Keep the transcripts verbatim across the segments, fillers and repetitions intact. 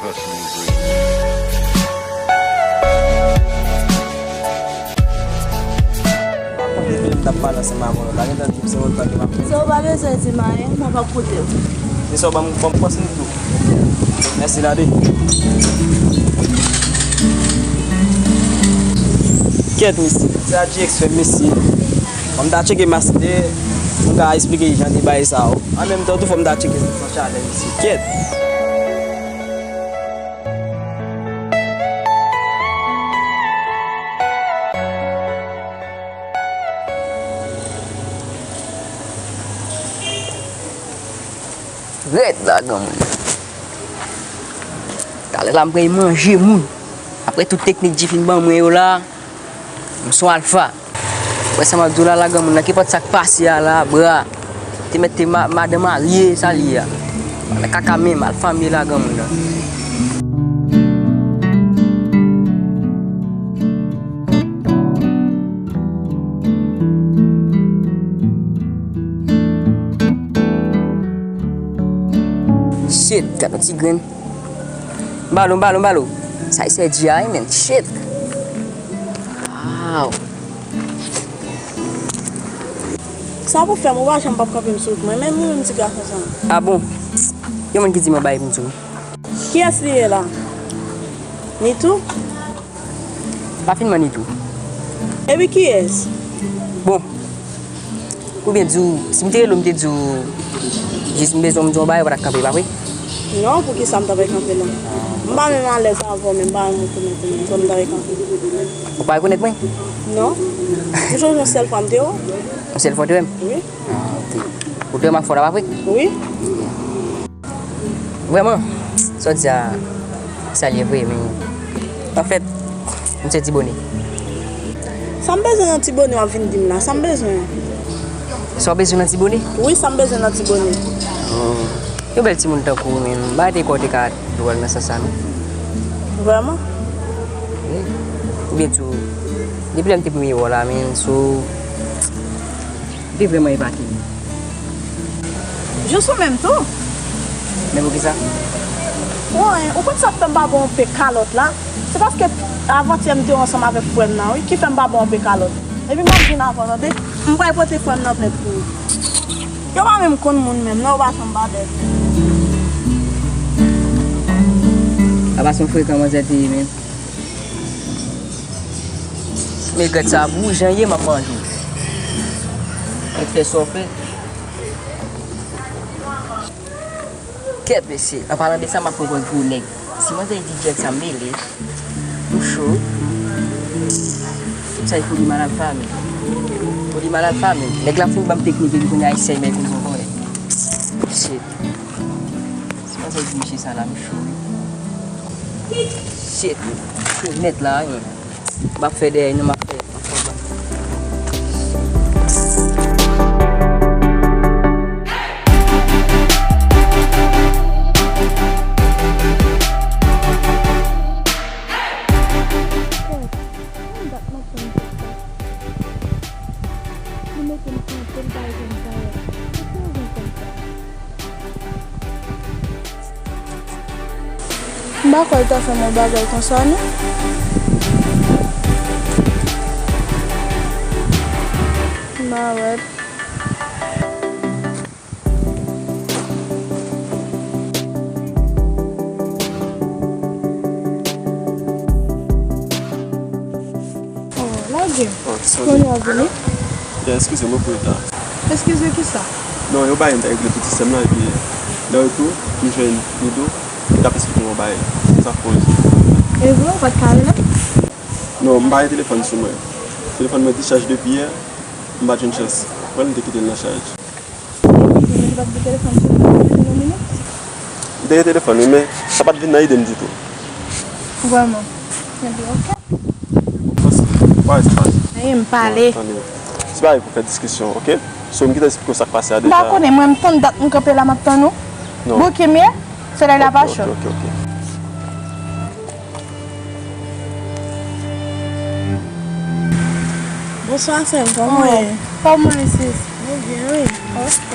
M t ap pale ansanm avè w la. Pa gentan di m se Volkan ki m ap fè. Sa w pa bezwen di m anyen, mwen p ap koute w. Se sa w ban m, ban m fòs m tou. Mèsi, Nadi. Kèt, mesye. Se sa G X fè, mesye. Fò m ta tcheke master, pou m ka esplike jan de bagay sa yo. An menm tan tou, fò m ta tcheke nan chalè, mesye. Kèt. Rèd la, granmoun. Talè la, m prale manje moun. Apre tout teknik G fin ban mwen yo la, m se yon alfa. Wè sa m ap di w la, la, granmoun nan, kenpòt sa k pase a la, bra. Te mèt te ma-, madan marye, sa l ye a. Nan kaka menm, alfa m ye la, granmoun nan. Shit, gad yon ti grenn. M ba l ou, m ba l ou, m ba l ou. Sa e sèdi a, wi, men. Shit. Wow. Sa pou fè m, ou pa janm p ap kanpe m sou wout mwen, menm ou menm ti gason sa. A bon? Yon moun ki di mwen bay pou m sou. Kiyès li ye la? Nitou? Pa fin man Nitou. Epi kiyès? Bon. Oubyen di w, si m te rele w, m te di w, jis m bezwen w, m di w yon bagay, ou pa t ap kanpe, pa vre? Non, poukisa m ta pral kanpe la? M pa menm alèz avè w, men m pa renmen w konnen tou, men m ta pral kanpe. Ou pa rekonèt mwen? Non. M sonje yon sèl fwa m te wè w. Yon sèl fwa w te wè m? Wi. Ah, ok. Ou te wè m ak fò la, pa vre? Wi. Vrèman, sa w di a, sa l ye vre, men anfèt, m se Tibone. Sa m bezwen nan Tibone w ap vin di m la? Sa m bezwen an? Sa w bezwen nan Tibone? Wi, sa m bezwen nan Tibone. Oh. Yon bèl timoun tankou w, men m pa te kwè w te ka dwòl nan sans sa, non. Vrèman? Wi. Oubyen tou, depi lè m te premye wè w la, men sou Li vrèman epate m. Jous ou menm tou. Men poukisa? Wen, ou konn sa k fè m pa ba w yon pe kalòt la? Se paske avantyè m te ansanm avèk frè m nan, wi, ki fè m pa ba w yon pe kalòt. Epi m ap vin avè w, tande? M pral pote frè m nan plent pou ou. Yo pa menm konn moun menm, non, yo pa janm pa bèt. Apa se yon frekan manzè te ye menm. Men gad sa pou ou, jan ye, m ap manje w. Mèt fè sa w fè. Kèt, mesye, an palan de sa, m ap pran pòz gwo nèg. Si manzè di djèl sa, m mele. M cho. Sa e foli malad fami. Foli malad fami. Nèg la fin ban m teknik epi kounye a, esèy men kouzon konnen. Shit. Si manzè di mesye sa la, m cho. Shit. Cho nèt la, wi. M ap fè dèyè nou, m ap fè. M pa kwè l ta fè m yon bagay konsa, non. Marèt. Oh, lage m. Oh, sorry. Kounye a w vini? Ya, eskize m pou reta. Eskize kisa? Non, yon bagay m t al regle pou ti sè m lan, epi nan retou, m jwenn Nido, li t ap esplike m yon bagay. Se sa k koz. E vre, ou pa t ka rele m? Non, m pa gen telefòn sou mwen. Telefòn mwen dichaj depi yè, m pa t jwenn chans pran l, m te kite l nan chaj. Ou te gen telefòn sou ou, ou te gen telefòn, wi, men sa pa t vin nan ide m ditou. Vrèman. Ebyen, ok. Anyen, m pale. Tande. Se pa pou fè diskisyon, ok? So, m gentan esplike w sa k pase a deja. M pa konnen, mwen, m tann dat m kanpe la, m ap tann ou. Non. Bouke m ye, solèy la pa cho. Ok, ok, ok. Bonswa, sè m, kòman w ye? Kòman w ye, sis? Mwen byen, wi. Ok.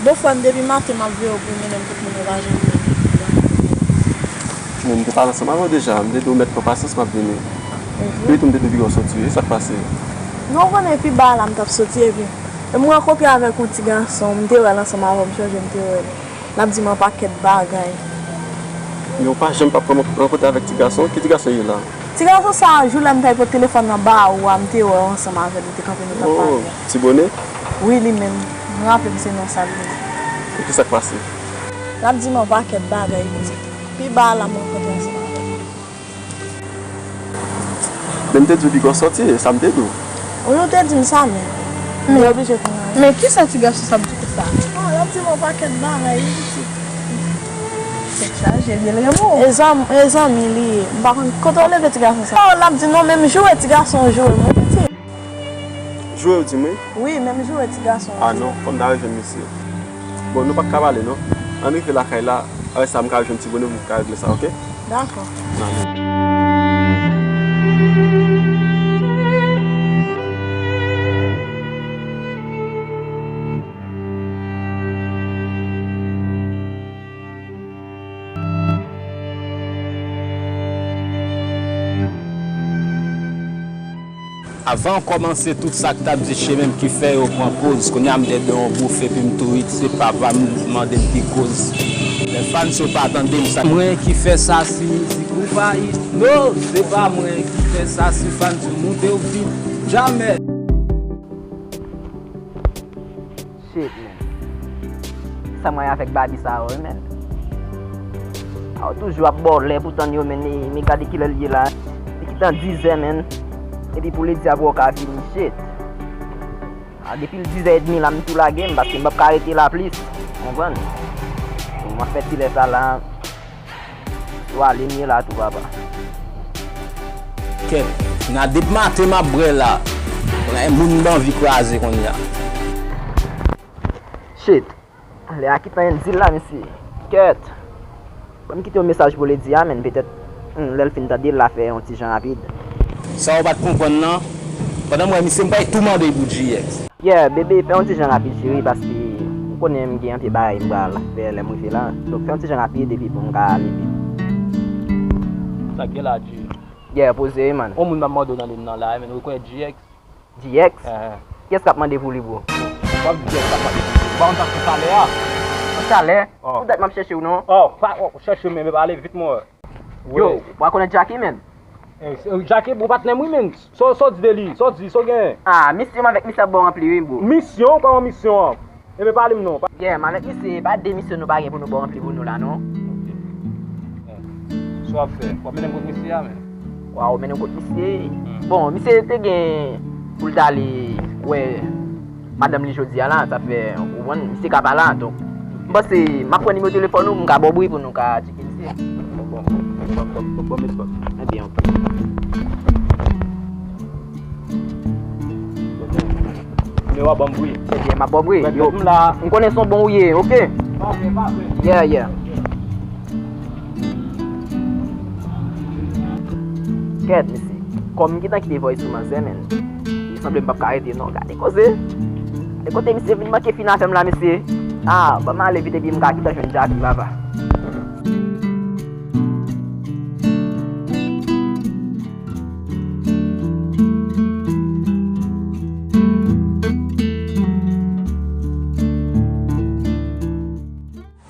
Bon, frè m, depi maten m ap veye w pou w mennen m tout moun, ou pa janm vini. Men m te pale ansanm avè w deja, m te di w mèt pran pasyans, m ap vini. Epi tou m te di w Bigò soti, e sa k pase? Non, ou konnen pi ba la m t ap soti, epi m rankontre avèk yon ti gason, m te wè l ansanm avè w, m chonje m te wè l. L ap di m yon pakèt bagay. Men ou pa janm p ap rankontre avèk ti gason? Ki ti gason ye la? Ti gason sa a, jou lè m t al pote telefòn nan ba ou a, m te wè w ansanm avè l, ou te kanpe, nou t ap pale. Oh, Ti Bone? Wi, li menm. M raple m se non sa l ye. E ki sa k pase? L ap di m yon pakèt bagay, wi. Pi ba la, m rankontre ansanm avè l. Men m te di w Bigò soti, e sa m te di w. Wi, ou te di m sa, men. Men, men kisa ti gason sa ap di konsa? Oh, l ap di m yon pakèt bagay, wi, pitit. Tèt chaje, li renmen w. E zanm-, e zanmi li ye. M pa konn kote w leve ti gason sa. Oh, l ap di non, menm joure ti gason joure mwen, pitit. Joure w di m wi? Wi, menm joure ti gason. Ah non, fò m ta rejwenn misye. Bon, nou pa t ka pale non. Ann rive lakay la, apre sa m ka rejwenn Ti Bone pou m ka regle sa, oke? Dakò. Avan kòmanse tout sa k t ap di che menm ki fè yo pran poz. Kounye a m dedan yon bouf epi m tou rit, se papa m mande m ki koz. Lè fans yo pa tande m sa. Mwen ki fè sa si mizik ou pa hit. No, se pa mwen ki fè sa si fans yo moute w vit. Jamè. Shit, man. Sa mwen avèk Babi sa yo, man. A yo toujou ap ba w lè pou tann yo, man. E, men gade kilè l ye la. Li gentan dizè, man. Epi pou Lady a pou w ka vini, shit. A, depi l dizè edmi la, m tou lage m, paske m p ap ka rete la plis. Ou konprann? M ap fè ti lè sa la. Yo ale m ye la tou, papa. Kèt, nan depi maten m ap bwè la. Moun m anvi kraze kounye a. Shit. Lè a ki tan en dil la, mesye. Kèt. Ban m kite yon mesaj pou Lady a, men petèt, hmm, lè l fin tande l, l a fè yon ti jan rapid. Sa w pa t konprann nan, pandan m wè misye, m pral tou mande l pou G X. Yeah, bebe, fè yon ti jan rapid, cheri, paske ou konnen m gen anpil bagay m pral fè lè m rive la. Donk, fè yon ti jan rapid epi pou m ka ale vit. Sa k gen la, G? Yeah, poze, man. On moun m ap mande w nan liy nan la, men ou rekonèt G X? G X? Eh. Kiyès k ap mande pou li, bro? W ap G X k ap mande pou li. Ou pa konn sa k se salè a? Yon salè? Oh. Poutèt m ap chèche w, non? Oh, pa, oh, chèche m, men pale vit, mon. Yo, wi. Ou pa konnen Jackie, menm? Eh, se, eh, Jackie, bon patnè m, wi, menm. Sa, sa w di de li? Sa w di? Sa w gen? Ah, misyon m avèk misye ap bon ranpli, wi, bro. Misyon? Kòman misyon an? Ebyen, pale m non. Yeah, m avèk misye, pa de misyon nou pa gen pou nou bon ranpli pou nou la, non. Ok. Eh, sa w ap fè? W ap mennen m kot misye a, menm? Waw, mennen m kot misye. Hmm. Bon, misye te gen pou l t ale wè madanm li jodi a la, sa fè, ou konprann, misye ka pa la, donk, m panse, m ap pran nimewo telefòn ou, m ka ba w bri pou nou ka tcheke misye. Bon, bon, bon, bon, bon, bon, bon, bon. Ebyen, ok. Nimewo a ban m bri. Ebyen, m ap ba w bri. Yo, m la. M konnen se yon bon ou ye, ok? Pafè, pafè. Yeah, yeah. Kèt, mesye. Kòm m gentan kite voice sou manzè, men. Li sanble m p ap ka rete, non. Gade koze. E kote misye vin manke fin avè m la, mesye. Ah, ban m ale vit epi m ka gentan jwenn Jackie, papa.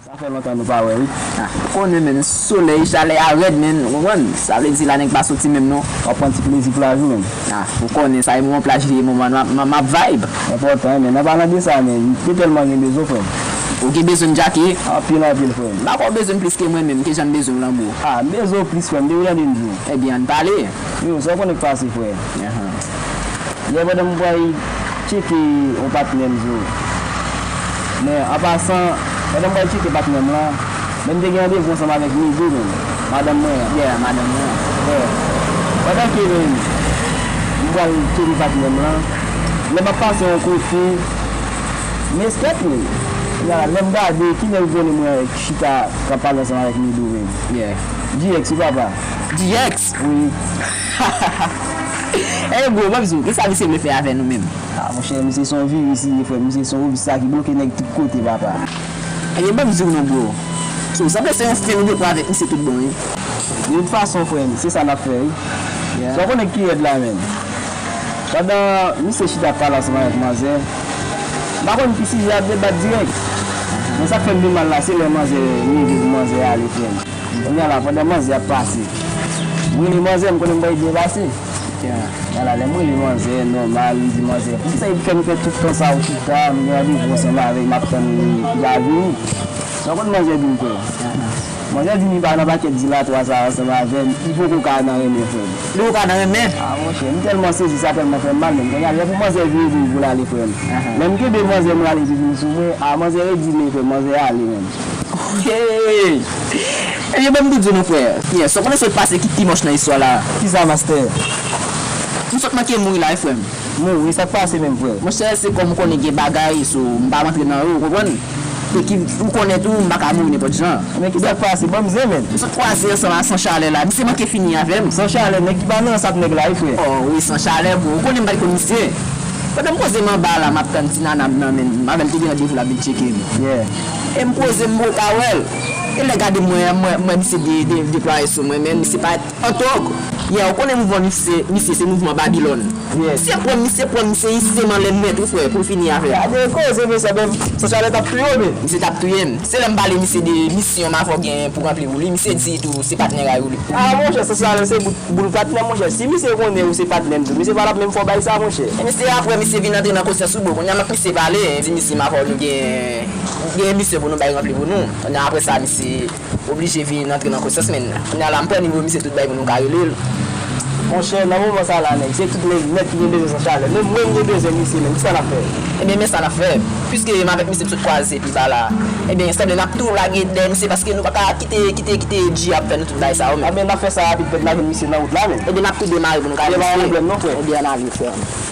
Sa fè lontan nou pa wè, wi. Ah, ou konnen, menm, solèy, chalè a rèd, menm, ou konprann? Sa vle di la nèg pa soti menm, non. W ap pran ti plezi plaj ou menm. Ah, ou konnen, sa e moman plaj li ye, moman m ap, m ap, m ap vibe. Enpòtan, wi, men, an palan de sa, men, m te tèlman gen bezwen, frè m. Ou gen bezwen m, Jackie? Anpil, anpil, frè m. M pa kwè w bezwen m plis ke mwen menm, kijan m bezwen w lan, bro? Ah, m bezwen w plis, frè m, depi lè de m di w. Ebyen, ann pale. Yo, sa w konnen k pase, frè? Ahan. Yè pandan m pral tcheke yon patnè m, zo. Men, an pasan, pandan m pral tcheke patnè m lan, men m te gen randevou ansanm avèk Nido, menm, madanm mwen an. Yeah, madanm mwen an. Yeah. Pandan ke, menm, m pral tcheke patnè m lan, lè m ap pase yon kote, men skèt, menm. Lè m gade, kilè l konnen mwen chita k ap pale ansanm avèk Nido, menm? Yeah. G X, wi, papa. G X? Wi. Ey, bro, ban m di w, kisa misye vle fè avè nou menm? Ah, monchè, misye se yon viris li ye, frè m. Misye se yon viris sa ki bloke nèg tout kote, papa. Ebyen, ban m di w non, bro. So, sanble se yon fen ou gen pou avèk misye tout bon, wi. De tout fason, frè m, se sa n ap fè, wi. Yeah. Sa w konnen ki rèd la, menm. Pandan misye chita ap pale ansanm avèk manzè, m pa konn ki sijè ap debat dirèk. Men sa k fè m pi mal la, se lè manzè rive pou manzè ale, frè m. Kounye a la, pandan manzè ap pase, m rele manzè, m konnen m pa byen pase. Kounye a la, lè m rele manzè, nòmal, m di manzè, poukisa w fè m fè tout tan sa a ou chita, m gen randevou ansanm avè l, m ap tann li, li pa vini. Sa w konn manzè di m, frè? Manzè di m li pa nan pakèt dilatwa sa a ansanm avè m, li poko ka nan renmen, frè m. Li poko ka nan renmen? A, monchè, m tèlman sezi, sa tèlman fè m mal, menm kounye a, lè pou manzè vire do l pou l ale, frè m. Lè m kenbe manzè, m rale epi vin sou mwen, a, manzè redi men, frè m, manzè ale, menm. Hey! Ebyen, ban m tou di w non, frè. Yes, ou konnen sa k pase ki pi mòch nan istwa la. Kisa, mastè? M sot manke mouri la, wi, frè m. Mouri, sa k pase menm, frè? Monchè, se kòm ou konnen gen bagay, so, m pa rantre nan yo, ou konprann? E ki, ou konnen tou, m pa ka mouri nenpòt jan. Men kisa k pase? Ban m zen, menn. M sot kwaze ansanm a San Chalè la. Misye manke fini avè m. San Chalè, nèg ki pa nan rans ap nèg la, wi, frè. Oh, wi, San Chalè, bro. Ou konnen m pa t konn misye. Pandan m poze m anba la, m ap tann ti nana m nan, men avè m te gen randevou l ap vin tcheke m. Yeah. E m poze m, m poko ka wè l. E lè gade m, mwen, mwen, mwen, misye de, de, deplwaye sou mwen, men misye pa t antòg. Yeah, ou konnen mouvman misye, misye se mouvman Babilòn. Yeah. Misye pran m, misye pran m, misye ise m anlè nèt, wi, frè, pou l fini avè m. Gade koze, mesye, men San Chalè t ap touye w, men. Misye t ap touye m. Se lè m pale misye de misyon m avè w gen pou ranpli pou li, misye di tou se patnè ray ou li. A, monchè, San Chalè se bout boul patnè, monchè. Si misye konnen ou se patnè m tou, misye pa t ap menm fè w bay sa, monchè. E misye, apre misye vin antre nan konsyans ou, bon, kounye a m ak misye pale, di misye m avè w nou gen, gen misyon pou nou bay ranpli pou nou. Kounye a apre sa, misye oblije vin antre nan konsyans, men kounye a la, m pran nimewo misye tout bay pou nou ka rele l. Monchè, nan moman sa la, nèg, se tout nèg nèt ki gen bezwen San Chalè. Menm mwen, m gen bezwen misye, men kisa n ap fè? Ebyen, men sa n ap fè. Piske m avèk misye m sot kwaze pi ba la, ebyen, sanble n ap tou lage dèyè misye, paske nou pa ka kite, kite, kite G ap fè nou tout bagay sa yo, men. Ebyen, n ap fè sa rapid, pèt, n a jwenn misye nan wout la, men. Ebyen, n ap tou demare pou nou ka jwenn misye. Ebyen, pa gen pwoblèm non, frè. Ebyen, ann ale, frè.